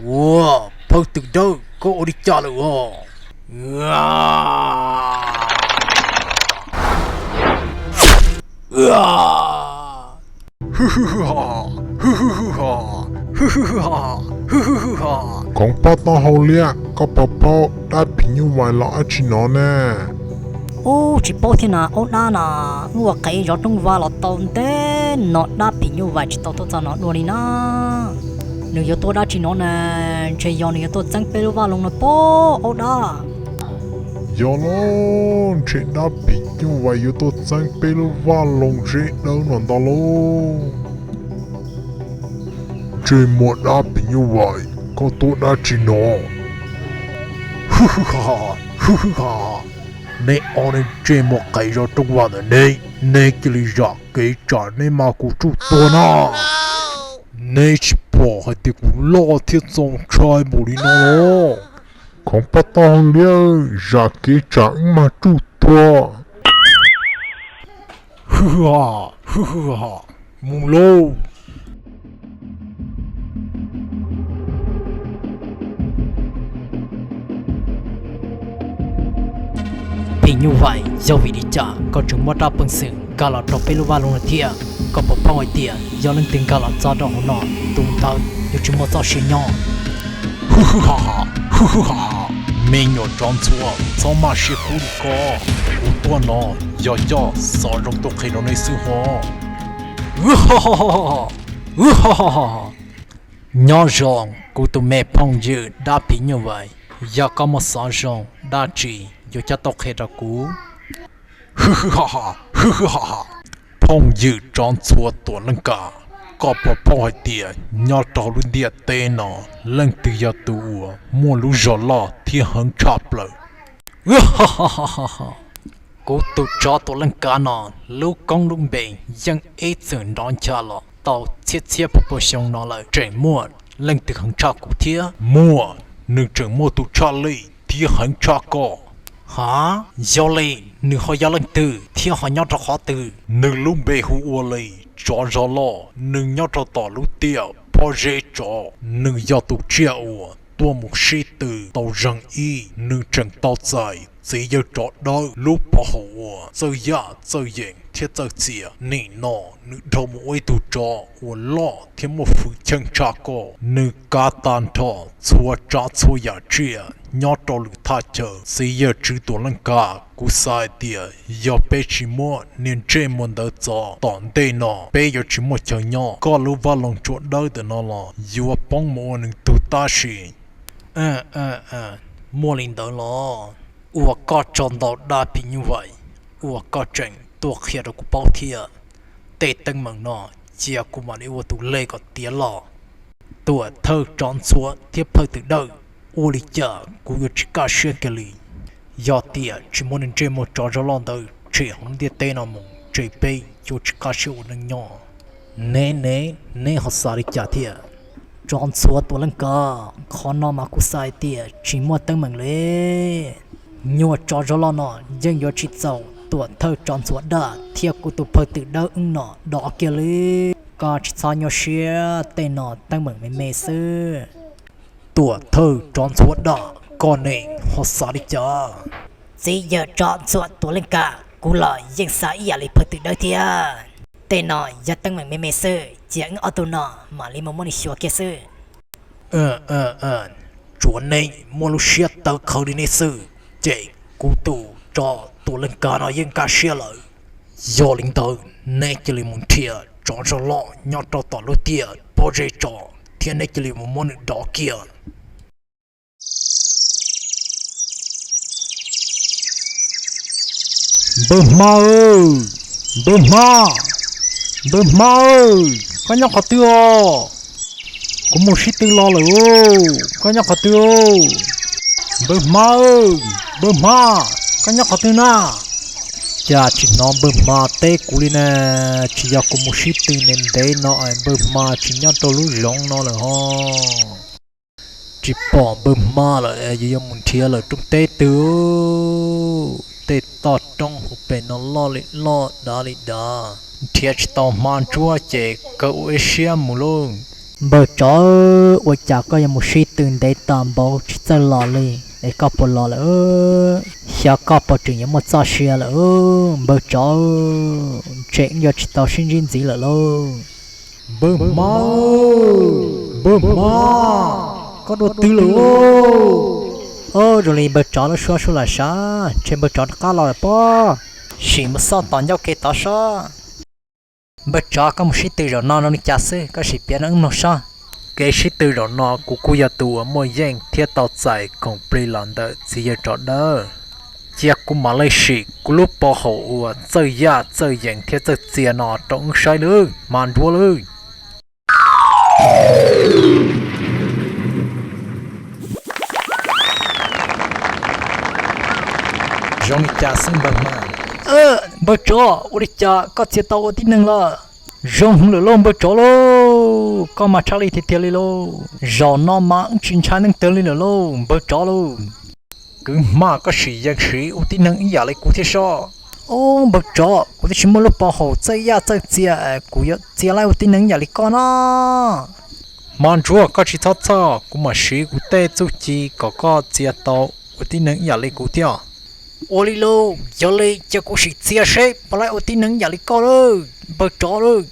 Ua, phawj twm dawb, koj ua li cas lawm os? Hwj hwj hwj ha, hwj hwj hwj ha, hwj hwj hwj ha, hwj hwj hwj ha. Khoov poj toj hau liab, koj puas paub dab phim nyuj vais los dab tsi no ne? Ub, tsis paub thiab na, aub dab na, wb ua qev zov rooj vag los tau ntev no dab phim nyuj vais tsis tau tuaj txog no dua li na. Nws yuav tuaj dab tsi no na, ntshe yog nws yuav tuaj txeeb peb lub vaj loog no pob aub dab. Yog los ntshe dab phim nyuj vais yuav tuaj txeeb peb lub vaj loog zeb dawb no ntag lauj. Ntsej muag dab phim nyuj vais, koj tuaj dab tsi no? Hwj hwj ha, hwj hwj ha, neb ob ntsej muag qev zov rooj vag ntawm neb, neb cia li zam kev tsam neb mas kuv tsuj tuag na. Neb tsis pom hais tias kuv loj thiab txaus ntshai npaum li no los? Khoov poj toj hau liab, zam kev tsam wb mas tsuj tuag. Hwj hwj ha, hwj hwj ha, mus lauj. Phim nyuj vais, yog vim li cas koj tseem muab dab peev xwm nkag los rau peb lub vaj loog no thiab? Koj puas paub hais tias yog leej twg nkag los txog rau hauv no, tus ntawd yuav tsis muaj txoj sia nyob. Hwj hwj ha, hwj hwj ha, me nyuam tsov ntxhuav, txhob maj siab kub li ko. Kuv tuaj no yog coj xov zoo tuaj qhia rau nej xwb hos. Nyob zoo kuv tus me phooj ywg dab phim nyuj vais, yog koj muaj xov zoo dab tsi yuav coj tuaj qhia rau kuv. Hwj hwj ha, hwj hwj ha, phooj ywg tsov ntxhuav Tuam Leej Kav, koj puas paub hais tias nyob rau hauv lub ntiaj teb no leej twg yog tus uas muaj lub zog loj thiab heev tshaj plaws? Kuv tus tsov Tuam Leej Kav no, lub koob lub npe yeej ib txwm nrov ncha los tau txhiab txhiab pua pua xyoo no lawm, tseem muaj leej twg heev tshaj kuv thiab? Muaj, nws tseem muaj tus tshaj lij thiab heev tshaj koj. Ha, yog li nws ho yog leej twg thiab ho nyob rau qhov twg? Nws lub npe hu ua li Tsov Zog Loj, nws nyob rau tom lub tiaj Pob Zeb Tsov, nws yog tus tsiaj uas tuaj mus sib tw tau zeeg ib, nws tseem tau txais txiv yawg tsov dawb lub pov haum uas txawj yaj txawj yeem thiab txawj txias. Nim no nws dhau mus ua ib tug tsov uas loj thiab muaj hwj chim tshaj koj, nws kav tag nrho txhua tsav txhua yam tsiaj nyob rau lwm thaj chaw. Txiv yawg tswv Tuam Leej Kav, kuv xav hais tias yog peb tsis muab niag ntsej muag ntawd txov, tom ntej no peb yuav tsis muaj chaw nyob. Koj lub vaj loog tsua dawb ntawm no los yuav poob mus ua nws tug tab sis. Muaj li ntawd los? Ua koj tsaug ntau dab phim nyuj vais, uas koj tseem tuaj qhia rau kuv paub thiab. Tej teeb meem no cia kuv mam li ua tus leg kom tiav los. Tuam thawj Tsov Ntxhuav thiab phawj twm dawb, ua li cas kuv yuav tsis kaj siab kiag li? Yog tias tsis muab nws ntsej muag Tsov Zog Loj ntawd tshem hauv lub ntiaj teb no mus ces peb yuav tsis kaj siab ua neej nyob. Neb, neb, neb ho xav li cas thiab? Tsov Ntxhuav Tuam Leej Kav, qhov no mas kuv xav hais tias tsis muaj teeb meem li. Nyuag Tsov Zog Loj no yeej yuav tsis txaus Tuam thawj Tsov Ntxhuav Daj thiab kuv tus phawj twm dawb wb no dov kiag li. Koj tsis txhob nyuaj siab, tej no teeb meem me me xwb. Tuam thawj Tsov Ntxhuav Daj, koj ne ho xav li cas? Txiv yawg Tsov Ntxhuav Tuam Leej Kav, kuv los yeej xav ib yam li phawj twm dawb thiab. Tej no yog teeb meem me me xwb, cia wb ob tug no mam li mus muab nws xyuas kiag xwb. Tsuav neb muaj lub siab tawv qhawv li neb xwb, ces kuv tus Tsov Tuam Leej Kav no yeej kaj siab lawm. Yog li ntawd neb cia li mus nrhiav Tsov Zog Loj nyob rau tom lub tiaj Pob Zeb Tsov thiab neb cia li mus muab nws dov kiag. Npawg Hma, Npawg Hma, Npawg Hma, koj nyob qhov twg os? Kuv mus sib tw los lawm. Koj nyob qhov twg? Npawg Hma, Npawg Hma, koj nyob qhov twg na? Cas tsis hnov Npawg Hma teb kuv li na? Tsis yog kuv mus sib tw ntev ntev no es Npawg Hma tsis nyob rau lub zoov no lawm hos? Tsis pom Npawg Hma lawm, yuav yuav mus nrhiav lawm rooj teb twg? Tej toj roob hauv pes no loj li loj dav li dav, nrhiav tsis tau hma ntsuab ces kaw ua ib siab mus lauj. Npawg tsov, ua cas koj yuav mus sib tw ntev tas npaum tsis txawj los li es koj puas los lawm? Xyov koj puas tseem yuav muaj txoj sia lawm, npawg tsov, ntshe wb yuav tsis tau sib ntsib ntxiv lawm lauj. Npawg hma, npawg hma, koj dua twg lawm? Au, zoo li npawg tsov lub suab sub lam sav, ntshe npawg tsov rov qab los lawm pob. Sim mus xauj tom ncauj ke tod sob. Npawg tsov, koj mus sib tw zaum no zoo li cas xwb, koj sim piav rau wb mloog sob. Kev sib tw zaum no kuv kuj yog tus uas muaj yeej thiab tau txais khoom plig los ntawm txiv yawg tsov dawb. Cia kuv mam li sim kuv lub pov haum uas txawj yaj txawj yees thiab txawj txia no rau wb saib lawm, hma ntsuab lawm. Zoo li cas xwb npawg hma? Npawg tsov, ua li cas koj txia tau ua tib neeg lawm? Zoo heev lawm lauj npawg tsov lauj, koj mas tshaj li tiag tiag li lauj. Zaum no mas wb tsis ntshai neeg twg li lawm lauj npawg tsov lauj. Kwv hma, koj sim yees siv ua tib neeg ib yam li kuv thiab sob. Au, npawg tsov, kuv twb tsis muaj lub pov haum txawj yaj txawj txia, kuv yuav txia laib ua tib neeg ib yam li koj no. Hma ntsuab, koj tsis txhob txhawj, kuv mam siv kuv tej txuj ci kom koj txia tau ua tib neeg ib yam li kuv thiab. Ua li lauj, yog li cia kuv sim txia seb puas laib ua tib neeg ib yam li koj lawm npawg tsov lawm.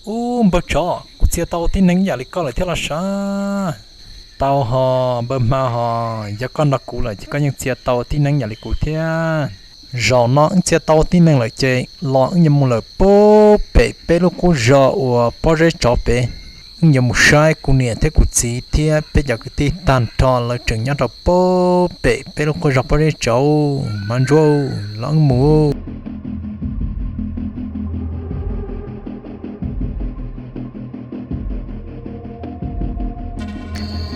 Ub, npawg tsov, kuv txia tau ua tib neeg ib yam li koj lawm thiab los sav. Tau ho, npawg hma ho, yog koj nrog kuv lawm ces koj yeej txia tau ua tib neeg ib yam li kuv thiab. Zaum no wb txia tau ua tib neeg lawm ces los wb yuav mus lawm puag pem peb lub qub zog uas pob zeb tsov pem. Wb yuav mus saib kuv niam thiab kuv txiv thiab peb cov kwv tij tag nrho lawv tseem nyob rau puag pem peb lub qub zog pob zeb tsov. Hma ntsuab, los wb mus.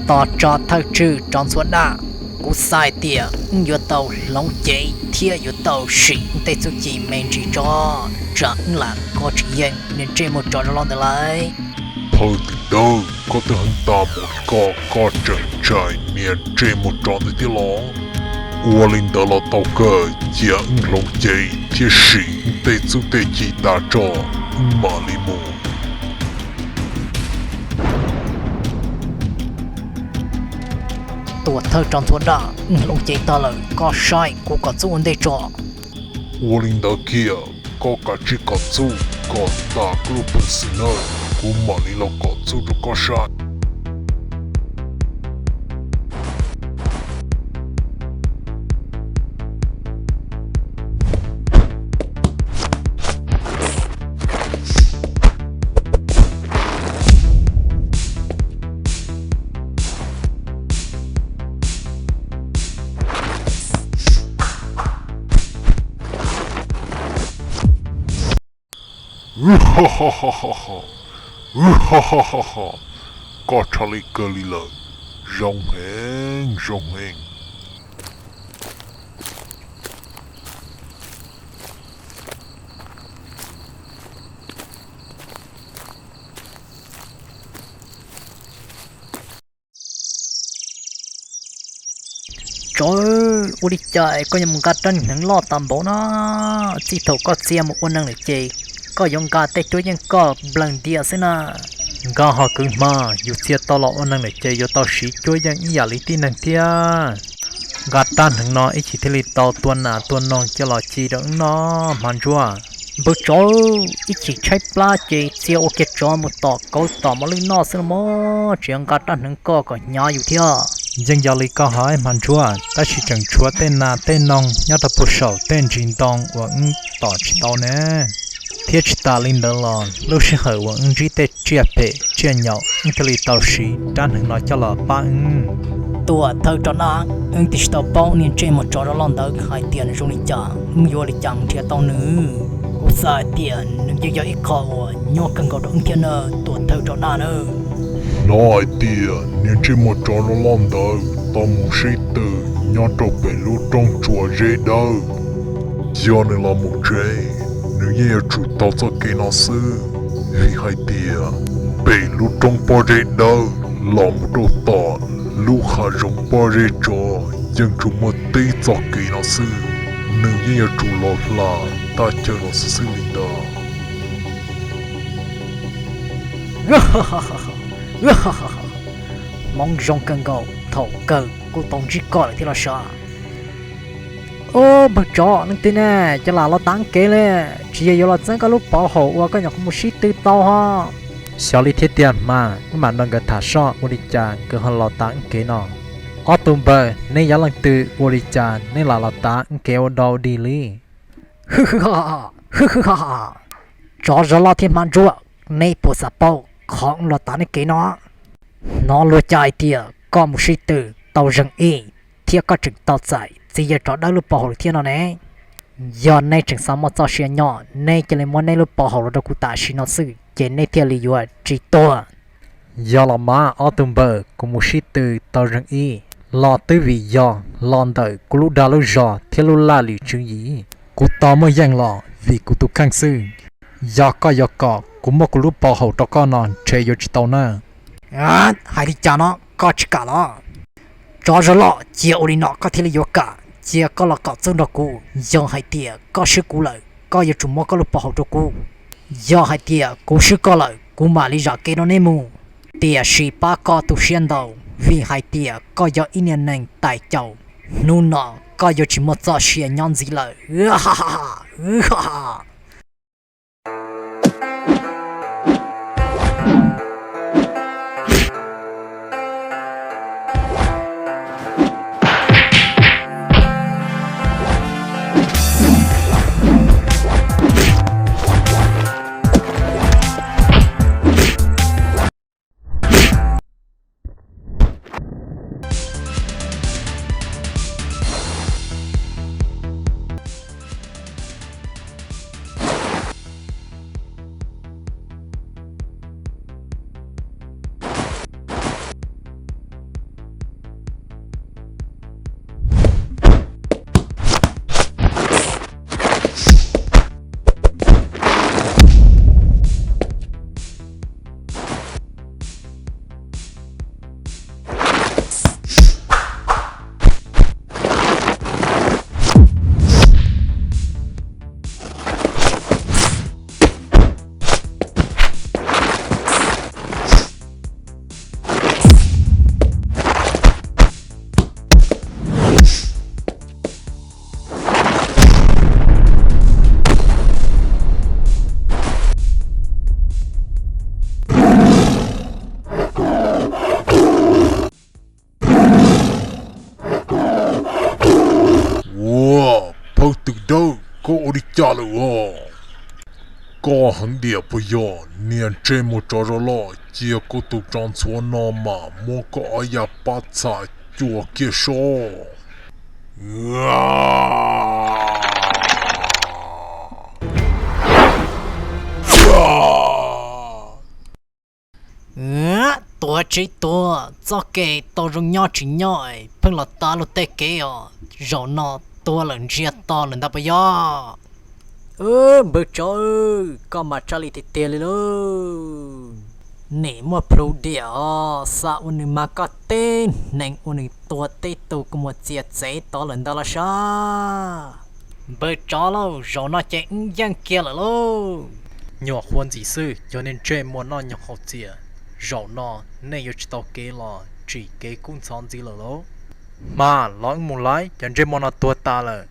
Tos tso thawj tswj tsov ntxhuav daj, kuv xav tias wb yuav tau hloov cev thiab yuav tau sim wb tej txuj ci me ntsis tso, tsam wb lam kho tsis yeej niag ntsej muag tsov zoo loj ntawd lauj. Phawj Tim Dawb, koj twb heev tas mus li ko, koj tseem ntshai niag ntsej muag tsov ntawd thiab los? Ua li ntawd los tau kawg, cia wb hloov cev thiab sim wb tej txuj tej ci tas tso, wb mam li mus. Tuam thawj tsov ntxhuav daj, wb hloov cev tag lawm, koj saib kuv kom txuj ua ntej tso. Ua li ntawd kiag, koj kav tsij kom txuj kom tas koj lub peev xwm nawb, kuv mam li los kom txuj rau koj saib. Koj tshaj li kawg li lawm, zoo heev zoo heev. Tsov, ua li cas es koj yuav mus nqa rab niag hneev loj tas npaum no? Txij thaum koj txia mus ua neeg lawm ces koj yuav nqa tej cuab yeej koj nplawg ntias xwb na. Nqa ho kwv hma, yus txia tau los ua neeg lawm ces yuav tau siv cuab yeej ib yam li tib neeg thiab. Nqa rab hneev no ib chim thiaj li tau tua nas tua noog coj los ci rau wb noj, hma ntsuab. Npawg tsov, ib chim tshaib plab ces txia ua kiag tsov mus tom kauv tom mos lwj noj xwb los mas, tseem yuav nqa rab hneev koj kom hnyav yus thiab. Yeej yog li koj hais, hma ntsuab, tab sis tseem tshuav tej nas tej noog nyob rau puag saum tej ntsis ntoo uas wb tom tsis tau ne. Thiab tsis tas li ntawd los lub sij hawm uas wb ntsib tej tsiaj phem tsiaj nyaum wb thiaj li tau siv rab hneev no coj los pab wb. Tuam thawj tsov daj, wb twb tsis tau paub niag ntsej muag tsov zoo loj ntawd hais tias nws zoo li cas, wb yuav ua li cas mus nrhiav tau nws? Kuv xav hais tias nws yeej yog ib qho uas nyuaj kawg nkaus rau wb thiab na, tuam thawj tsov daj na. Hnov hais tias niag ntsej muag tsov zoo loj ntawd tau mus sib tw nyob rau pem lub roob tsua zeb dawb. Yog nws los mus tsev, nws yeej yuav tsum taug txoj kev no xwb, vim hais tias pem lub roob pob zeb dawb los mus rau tom lub hav zoov pob zeb tsov yeej tsuas muaj tib txoj kev no xwb. Nws yeej yuav tsum los hla tag chaw no xwb xwb li ntag. Hmoov zoo kawg nkaus, thaum kawg kuj tau ntsib koj lawm thiab los sav. Ub, npawg tsov, leej twg ne cov lam los tav kev li? Tsis yog yuav los txeeb koj lub pov haum uas koj nyuam qhuav mus sib tw tau ho. Xyov li thiab tiag mas, wb mam nrog nkawd tham soj ua li cas nkawd ho los tav kev no. Ob tug npawg, neb yog leej twg ua li cas neb lam los tav kev ua dog dig li? Hwj hwj ha, tsov zov loj thiab hmab ntsuab, neb puas xav paub qhov wb los tav nej kev no? Hnov luag cai hais tias koj mus sib tw tau zeeg ib, thiab koj tseem tau txais txiv yawg tsov dawb lub pov haum thiab no ne. Yog neb tseem xav muaj txoj sia nyob, neb cia li muab neb lub pov haum los rau kuv tam sim no xwb ces neb thiaj li yuav tsis tuag. Yog los mas ob tug npawg, kuv mus sib tw tau zeeg ib los twb vim yog los ntawm kuv lub dag lub zog thiab lub laj lim tswv yim. Kuv tau muaj yeej los vim kuv tus kheej xwb. Yog koj yuav kom kuv muab kuv lub pov haum rau koj no ntshe yuav tsis tau na. Hais li cas no, koj tsis kam los? Tsov zov loj, cia ua li no koj thiaj li yuav kam. Cia koj los kom txog nrog kuv, yog hais tias koj swb kuv lawm koj yuav tsum muab koj lub pov haum rau kuv. Yog hais tias kuv swb koj lawm kuv mam li zam kev rau neb mus. Tiam sis pab koj tu siab ntau, vim hais tias koj yog ib niag neeg tais caus, hnub no koj yuav tsis muaj txoj sia nyob ntxiv lawm. Ua, phauj twm dawb, koj ua li cas lawm os? Koj heev diam puas yog? Niag ntsej muag tsov zov loj, cia kuv tus tsov ntxhuav no mam muab koj ob yam pab txham cua kiag sob. Tuag tsis tuag, txoj kev tau zoo nyob tsis nyob, pheej los tav luag tej kev os. Zaum no tuag lawm ntsiag to lawm ntag puas yog? Npawg tsov, koj mas tsa li tiag tiag li lauj. Nim muaj plhu diam os, xav ua nws mas koj tib hneev ua nws tuag tib tug kuj muaj txiav txev tod lawm ntag los sav. Npawg tsov lauj, zaum no ces wb yeej kiag lawm lauj. Nyuam qhuav ntxim xwb, yog niag ntsej muag noj nyuag qhauv txias, zaum no nej yuav tsis tau kev los tsim kev kub ntxhov ntxiv lawm lauj. Hma los wb mus lawm, cov ntsej muag no tuag tas lawm,